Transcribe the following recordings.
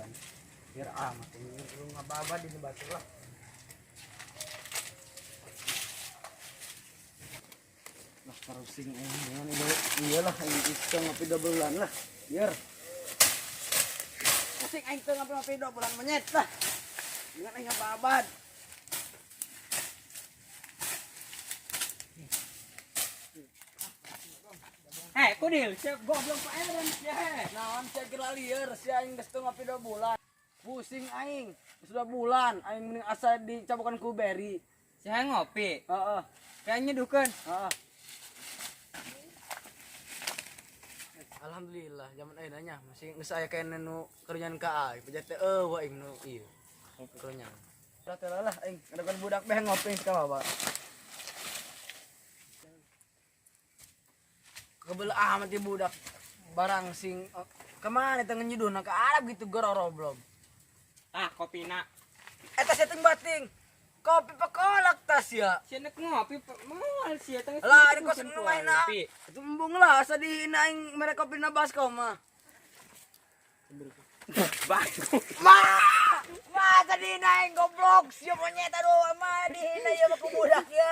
bulan. Biar amat ini lu ngababa di batu lah. Lah parusing aing dengan iyalah aing itu ngopi 2 bulan lah. Biar pusing aing teu ngopi 2 bulan monyet lah. Dengan aing ngababad. Eh, kudil, siap goblok Pak Aaron ya. Naon sia kira lieur sia aing geus teu ngopi 2 bulan. Pusing aing, geus 2 bulan aing mending asa dicabokan ku beri. Saya ngopi. Heeh. Kayaknya dukeun. Heeh. Alhamdulillah zaman ayeuna nya masih geus aya keneh nu kerjaan ka aing. Pejat teh eueuh aing nu ieu. Kerjaan. Lah teh lah aing ngadakan budak beh ngopi ka bapak. Kebelah amat ieu budak barang sing kemana teh nyeduhna ka Arab gitu gororoblog. Ah, kopina. Eta sia teu bating. Kopi pekolak tas ya. Sia nek ngopi moal sia teh. Lah, ini kos nu main. Itu embung lah asa dihina aing mere kopi na baskom mah. Baskom. Ma! Ma asa dihina aing goblok sia monyet aduh mah dihina ieu mah ku budak ya.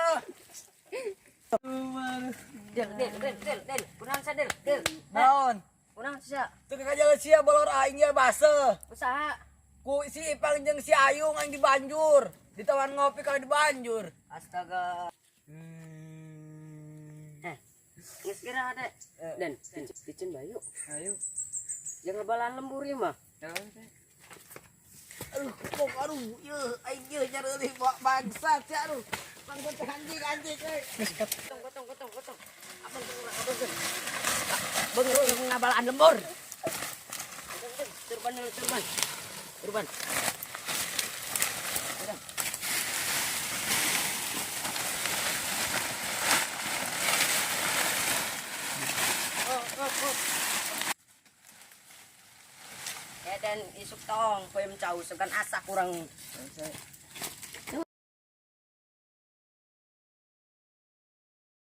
Del, del, del, del, del. Kunaon sia, del, del. Naon? Kunaon sia? Teu kajalan sia bolor aing ya baseuh. Usaha. Ku si Ipang jeung si Ayung aing dibanjur. Ditawan ngopi kalau dibanjur. Astaga. Eh, geus kira ada. Dan, picen bayu. Ayo. Jangan balan lembur ieu mah. Aduh, kok aduh, ieu aing ieu nyareulih bangsat sia aduh. Bangsat teh anjing anjing euy. Gotong, gotong, gotong, gotong. Abang urang abang. Beung ngabalaan lembur. Turban dulu, turban. Turban. Dan isuk tong poem cau segan asa kurang.